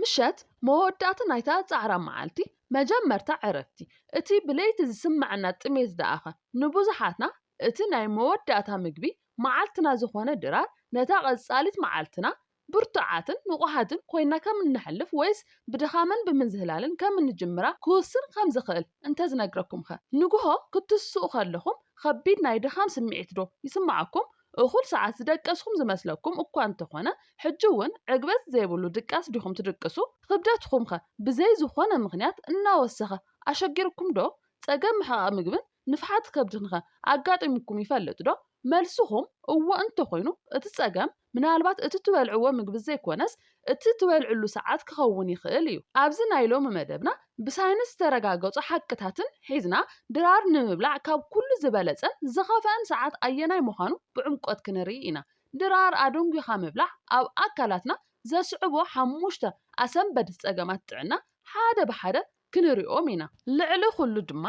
ምሸት መወዳእታ ናይታ ጻዕራም መዓልቲ፣ መጀመርታ ዕረፍቲ። እቲ ብለይቲ ዝስምዓና ጥሜት ደኣኸ ንብዙሓትና እቲ ናይ መወዳእታ ምግቢ መዓልትና ዝኾነ ድራር፣ ነታ ቀጻሊት መዓልትና ብርቱዓትን ንቑሓትን ኮይና ከም እነሕልፍ ወይስ ብድኻምን ብምዝህላልን ከም እንጅምራ ክውስን ከም ዝኽእል እንተዝነግረኩምኸ? ንግሆ ክትስኡ ከለኹም ከቢድ ናይ ድኻም ስምዒት ዶ ይስምዓኩም? እኹል ሰዓት ዝደቀስኩም ዝመስለኩም እኳ እንተኾነ፣ ሕጂ እውን ዕግበት ዘይብሉ ድቃስ ዲኹም ትድቅሱ? ክብደትኹምኸ ብዘይ ዝኾነ ምኽንያት እናወሰኸ ኣሸጊርኩም ዶ? ጸገም ምሕቓቕ ምግብን ንፍሓት ከብድንኸ ኣጋጢሙኩም ይፈልጥ ዶ? መልስኹም እወ እንተኾይኑ፣ እቲ ጸገም ምናልባት እቲ ትበልዕዎ ምግቢ ዘይኮነስ፣ እቲ ትበልዕሉ ሰዓት ክኸውን ይኽእል እዩ። ኣብዚ ናይ ሎሚ መደብና፣ ብሳይንስ ዝተረጋገጹ ሓቅታትን ሒዝና፣ ድራር ንምብላዕ ካብ ኩሉ ዝበለጸን ዝኸፍአን ሰዓት ኣየናይ ምዃኑ ብዕምቆት ክንርኢ ኢና። ድራር ኣደንጒኻ ምብላዕ ኣብ ኣካላትና ዘስዕቦ ሓሙሽተ ኣሰንበድቲ ጸገማት ጥዕና ሓደ ብሓደ ክንሪኦም ኢና። ልዕሊ ኩሉ ድማ፣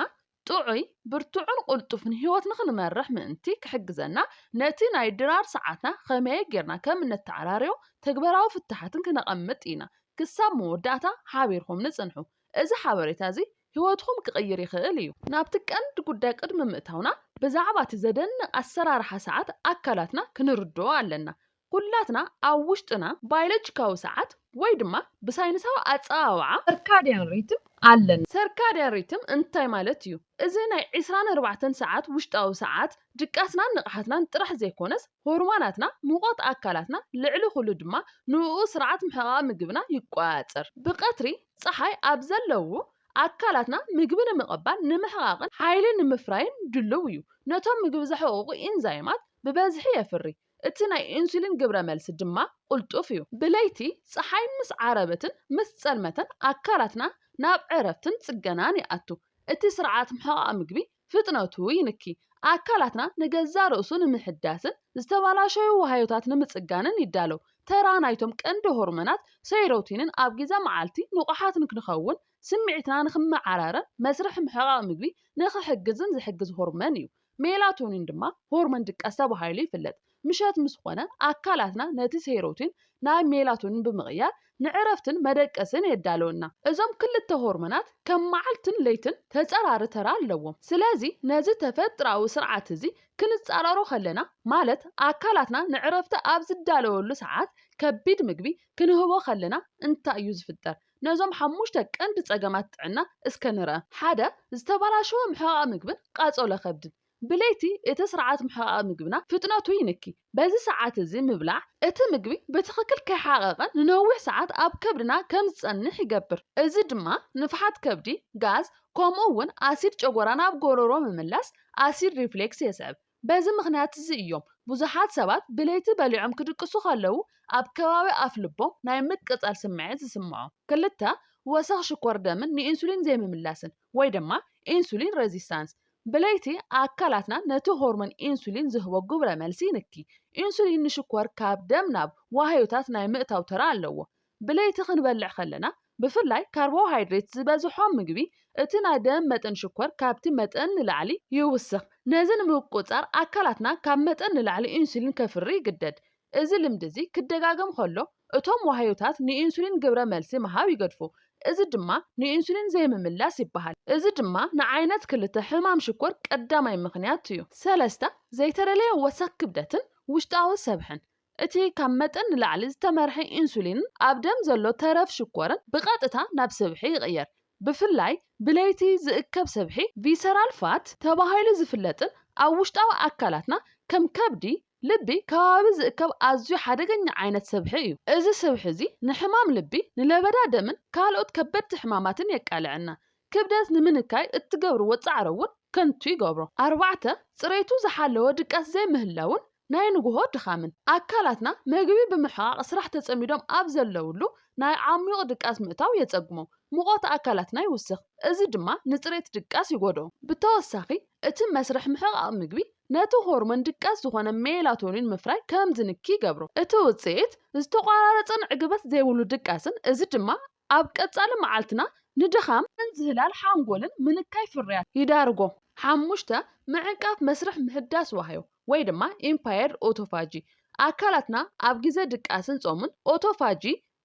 ጥዑይ፣ ብርቱዕን ቅልጡፍን ህይወት ንኽንመርሕ ምእንቲ ክሕግዘና፣ ነቲ ናይ ድራር ሰዓትና ኸመይ ጌርና ከም እነተዓራርዮ ተግባራዊ ፍታሓትን ክነቐምጥ ኢና። ክሳብ መወዳእታ ሓቢርኩም ንጽንሑ። እዚ ሓበሬታ እዚ ህይወትኩም ክቕይር ይኽእል እዩ። ናብቲ ቀንዲ ጉዳይ ቅድሚ ምእታውና፣ ብዛዕባ እቲ ዘደንቕ ኣሰራርሓ ሰዓት ኣካላትና ክንርድኦ ኣለና። ኩላትና ኣብ ውሽጥና ባዮሎጂካዊ ሰዓት ወይ ድማ ብሳይንሳዊ ኣጸዋውዓ ሰርካድያን ሪትም ኣለና። ሰርካድያን ሪትም እንታይ ማለት እዩ? እዚ ናይ ዕስራን ኣርባዕተን ሰዓት ውሽጣዊ ሰዓት ድቃስናን ንቕሓትናን ጥራሕ ዘይኮነስ፣ ሆርሞናትና፣ ሙቐት ኣካላትና፣ ልዕሊ ኩሉ ድማ ንኡ ስርዓት ምሕቓቕ ምግብና ይቆጻጸር። ብቐትሪ ጸሓይ ኣብ ዘለዉ ኣካላትና ምግቢ ንምቕባል፣ ንምሕቓቕን ሓይሊ ንምፍራይን ድሉው እዩ። ነቶም ምግቢ ዘሕቕቑ ኢንዛይማት ብበዝሒ የፍሪ። እቲ ናይ ኢንሱሊን ግብረ መልሲ ድማ ቅልጡፍ እዩ። ብለይቲ ጸሓይ ምስ ዓረበትን ምስ ጸልመተን ኣካላትና ናብ ዕረፍትን ጽገናን ይኣቱ። እቲ ስርዓት ምሕቓቕ ምግቢ ፍጥነቱ ይንኪ። ኣካላትና ንገዛእ ርእሱ ንምሕዳስን ዝተባላሸዩ ዋህዮታት ንምጽጋንን ይዳለው። ተራ ናይቶም ቀንዲ ሆርሞናት ሴሮቶኒን ኣብ ግዜ መዓልቲ ንቑሓት ንክንኸውን፣ ስምዒትና ንክመዓራረን መስርሕ ምሕቓቕ ምግቢ ንክሕግዝን ዝሕግዝ ሆርሞን እዩ። ሜላቶኒን ድማ ሆርሞን ድቃስ ተባሂሉ ይፍለጥ። ምሸት ምስ ኮነ ኣካላትና ነቲ ሴሮቶኒን ናብ ሜላቶኒን ብምቕያር ንዕረፍትን መደቀስን የዳልወና። እዞም ክልተ ሆርሞናት ከም መዓልትን ለይትን ተጸራሪ ተራ ኣለዎም። ስለዚ ነዚ ተፈጥራዊ ስርዓት እዚ ክንጻረሮ ከለና፣ ማለት ኣካላትና ንዕረፍቲ ኣብ ዝዳለወሉ ሰዓት ከቢድ ምግቢ ክንህቦ ከለና እንታይ እዩ ዝፍጠር? ነዞም ሓሙሽተ ቀንዲ ጸገማት ጥዕና እስከ ንርኣ። ሓደ፣ ዝተባላሸወ ምሕቓቕ ምግብን ቃጸሎ ከብድን። ብለይቲ እቲ ስርዓት ምሕቓቕ ምግብና ፍጥነቱ ይንኪ። በዚ ሰዓት እዚ ምብላዕ እቲ ምግቢ ብትኽክል ከይሓቐቐ ንነዊሕ ሰዓት ኣብ ከብድና ከም ዝጸንሕ ይገብር። እዚ ድማ ንፍሓት ከብዲ፣ ጋዝ፣ ከምኡ እውን ኣሲድ ጨጎራ ናብ ጎረሮ ምምላስ፣ ኣሲድ ሪፍሌክስ የስዕብ። በዚ ምኽንያት እዚ እዮም ብዙሓት ሰባት ብለይቲ በሊዖም ክድቅሱ ከለዉ ኣብ ከባቢ ኣፍ ልቦም ናይ ምቅጻል ስምዒት ዝስምዖም። ክልተ፣ ወሰኽ ሽኮር ደምን ንኢንሱሊን ዘይምምላስን ወይ ድማ ኢንሱሊን ሬዚስታንስ። ብለይቲ ኣካላትና ነቲ ሆርሞን ኢንሱሊን ዝህቦ ግብረ መልሲ ይንኪ። ኢንሱሊን ንሽኮር ካብ ደም ናብ ዋህዮታት ናይ ምእታው ተራ ኣለዎ። ብለይቲ ክንበልዕ ከለና፣ ብፍላይ ካርቦሃይድሬት ዝበዝሖ ምግቢ፣ እቲ ናይ ደም መጠን ሽኮር ካብቲ መጠን ንላዕሊ ይውስኽ። ነዚ ንምቁጽጻር ኣካላትና ካብ መጠን ንላዕሊ ኢንሱሊን ከፍሪ ይግደድ። እዚ ልምዲ እዚ ክደጋገም ከሎ፣ እቶም ዋህዮታት ንኢንሱሊን ግብረ መልሲ ምሃብ ይገድፉ። እዚ ድማ ንኢንሱሊን ዘይምምላስ ይበሃል። እዚ ድማ ንዓይነት ክልተ ሕማም ሽኮር ቀዳማይ ምኽንያት እዩ። ሰለስተ፣ ዘይተደለየ ወሰኽ ክብደትን ውሽጣዊ ሰብሕን። እቲ ካብ መጠን ንላዕሊ ዝተመርሐ ኢንሱሊንን ኣብ ደም ዘሎ ተረፍ ሽኮርን ብቐጥታ ናብ ስብሒ ይቕየር። ብፍላይ ብለይቲ ዝእከብ ስብሒ፣ ቪሰራል ፋት ተባሂሉ ዝፍለጥን ኣብ ውሽጣዊ ኣካላትና ከም ከብዲ፣ ልቢ ከባቢ ዝእከብ ኣዝዩ ሓደገኛ ዓይነት ስብሒ እዩ። እዚ ስብሒ እዚ ንሕማም ልቢ፣ ንለበዳ ደምን ካልኦት ከበድቲ ሕማማትን የቃልዐና። ክብደት ንምንካይ እትገብርዎ ጻዕሪ እውን ከንቱ ይገብሮ። ኣርባዕተ፣ ጽሬቱ ዝሓለወ ድቃስ ዘይምህላውን ናይ ንግሆ ድኻምን። ኣካላትና መግቢ ብምሕቓቕ ስራሕ ተጸሚዶም ኣብ ዘለውሉ ናይ ዓሚቕ ድቃስ ምእታው የጸግሞም። ሙቐት ኣካላትና ይውስኽ። እዚ ድማ ንጽሬት ድቃስ ይጎድኦ። ብተወሳኺ፣ እቲ መስርሕ ምሕቓቕ ምግቢ ነቲ ሆርሞን ድቃስ ዝኾነ ሜላቶኒን ምፍራይ ከም ዝንኪ ይገብሮ። እቲ ውጽኢት ዝተቋራረጸን ዕግበት ዘይብሉ ድቃስን፣ እዚ ድማ ኣብ ቀጻሊ መዓልትና ንድኻም፣ ምዝህላል ሓንጎልን ምንካይ ፍርያት ይዳርጎ። ሓሙሽተ፣ ምዕቃብ መስርሕ ምህዳስ ዋህዮ ወይ ድማ ኢምፓየርድ ኦቶፋጂ። ኣካላትና ኣብ ግዜ ድቃስን ጾምን ኦቶፋጂ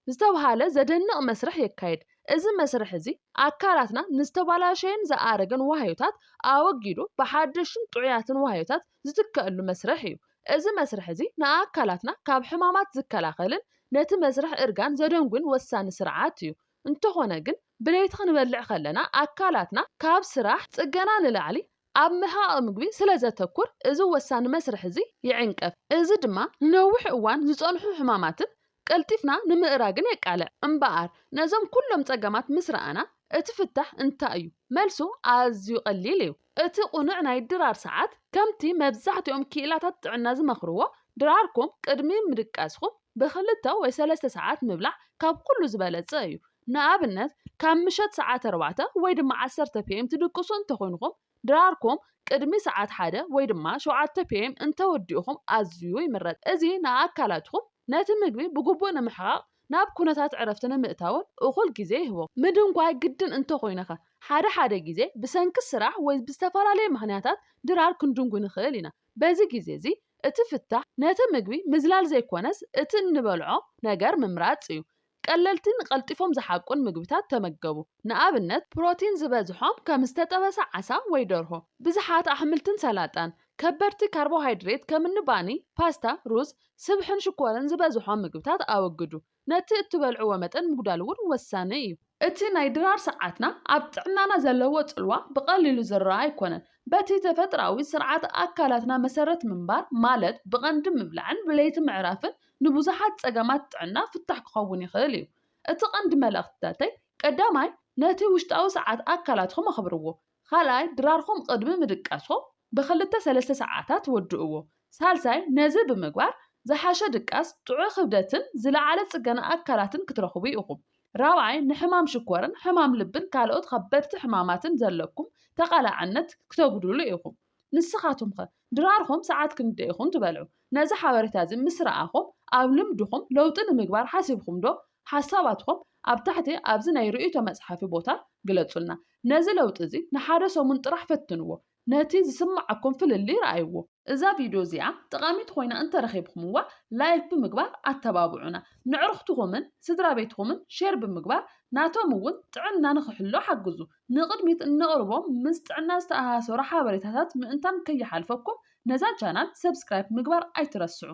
ዝተብሃለ ዘደንቕ መስርሕ የካይድ። እዚ መስርሕ እዚ ኣካላትና ንዝተባላሸየን ዝኣረገን ዋህዮታት ኣወጊዱ ብሓደሽን ጥዑያትን ዋህዮታት ዝትከኣሉ መስርሕ እዩ። እዚ መስርሕ እዚ ንኣካላትና ካብ ሕማማት ዝከላኸልን ነቲ መስርሕ እርጋን ዘደንጉን ወሳኒ ስርዓት እዩ። እንተኾነ ግን ብለይቲ ክንበልዕ ከለና ኣካላትና ካብ ስራሕ ጽገና ንላዕሊ ኣብ ምሕቓቕ ምግቢ ስለ ዘተኩር እዚ ወሳኒ መስርሕ እዚ ይዕንቀፍ። እዚ ድማ ንነዊሕ እዋን ዝጸንሑ ሕማማትን ቀልጢፍና ንምእራግን የቃልዕ። እምበኣር ነዞም ኩሎም ጸገማት ምስ ረኣና እቲ ፍታሕ እንታይ እዩ? መልሱ ኣዝዩ ቀሊል እዩ። እቲ ቁኑዕ ናይ ድራር ሰዓት ከምቲ መብዛሕትኦም ክኢላታት ጥዕና ዝመኽርዎ ድራርኩም ቅድሚ ምድቃስኩም ብክልተ ወይ ሰለስተ ሰዓት ምብላዕ ካብ ኩሉ ዝበለጸ እዩ። ንኣብነት ካብ ምሸት ሰዓት ኣርባዕተ ወይ ድማ ዓሰርተ ፒ ኤም ትድቅሱ እንተኾይንኹም ድራርኩም ቅድሚ ሰዓት ሓደ ወይ ድማ ሸውዓተ ፒ ኤም እንተወዲእኹም ኣዝዩ ይምረጽ። እዚ ንኣካላትኩም ነቲ ምግቢ ብግቡእ ንምሕቓቕ ናብ ኩነታት ዕረፍቲ ንምእታውን እኹል ግዜ ይህቦ። ምድንጓይ ግድን እንተኾይኑኸ? ሓደ ሓደ ግዜ ብሰንኪ ስራሕ ወይ ብዝተፈላለየ ምኽንያታት ድራር ክንድንጉ ንኽእል ኢና። በዚ ግዜ እዚ እቲ ፍታሕ ነቲ ምግቢ ምዝላል ዘይኮነስ እቲ እንበልዖ ነገር ምምራጽ እዩ። ቀለልትን ቀልጢፎም ዝሓቁን ምግብታት ተመገቡ። ንኣብነት ፕሮቲን ዝበዝሖም ከም ዝተጠበሰ ዓሳ ወይ ደርሆ፣ ብዙሓት ኣሕምልትን ሰላጣን፣ ከበድቲ ካርቦሃይድሬት ከምኒ ባኒ፣ ፓስታ፣ ሩዝ፣ ስብሕን ሽኮርን ዝበዝሖም ምግብታት ኣወግዱ። ነቲ እትበልዕዎ መጠን ምጉዳል እውን ወሳኒ እዩ። እቲ ናይ ድራር ሰዓትና ኣብ ጥዕናና ዘለዎ ጽልዋ ብቐሊሉ ዝረኣ ኣይኮነን። በቲ ተፈጥሮኣዊ ስርዓት ኣካላትና መሰረት ምንባር ማለት ብቐንዲ ምብላዕን ብለይቲ ምዕራፍን ንብዙሓት ጸገማት ጥዕና ፍታሕ ክኸውን ይኽእል እዩ። እቲ ቀንዲ መልእኽትታተይ ቀዳማይ ነቲ ውሽጣዊ ሰዓት ኣካላትኩም ኣኽብርዎ። ካልኣይ ድራርኩም ቅድሚ ምድቃስኩም ብክልተ ሰለስተ ሰዓታት ወድእዎ። ሳልሳይ ነዚ ብምግባር ዝሓሸ ድቃስ፣ ጥዑይ ክብደትን ዝለዓለ ጽገና ኣካላትን ክትረኽቡ ኢኹም። ራብዓይ ንሕማም ሽኮርን ሕማም ልብን ካልኦት ከበድቲ ሕማማትን ዘለኩም ተቓላዕነት ክተጉድሉ ኢኹም። ንስኻትኩም ከ ድራርኩም ሰዓት ክንደይ ኢኹም ትበልዑ? ነዚ ሓበሬታ እዚ ምስ ረኣኹም ኣብ ልምድኹም ለውጢ ንምግባር ሓሲብኩም ዶ? ሓሳባትኩም ኣብ ታሕቲ ኣብዚ ናይ ርእይቶ መጽሓፊ ቦታ ግለጹልና። ነዚ ለውጢ እዚ ንሓደ ሰሙን ጥራሕ ፈትንዎ። ነቲ ዝስምዓኩም ፍልልይ ረኣይዎ። እዛ ቪድዮ እዚኣ ጠቓሚት ኮይና እንተረኺብኩምዋ ላይክ ብምግባር ኣተባብዑና። ንዕሩኽትኹምን ስድራ ቤትኩምን ሼር ብምግባር ናቶም እውን ጥዕና ንኽሕሎ ሓግዙ። ንቕድሚት እነቕርቦም ምስ ጥዕና ዝተኣሳሰሩ ሓበሬታታት ምእንታን ከይሓልፈኩም ነዛ ቻናል ሰብስክራይብ ምግባር ኣይትረስዑ።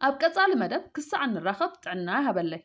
ኣብ ቀጻሊ መደብ ክሳዕ ንራኸብ ጥዕና ይሃበለይ።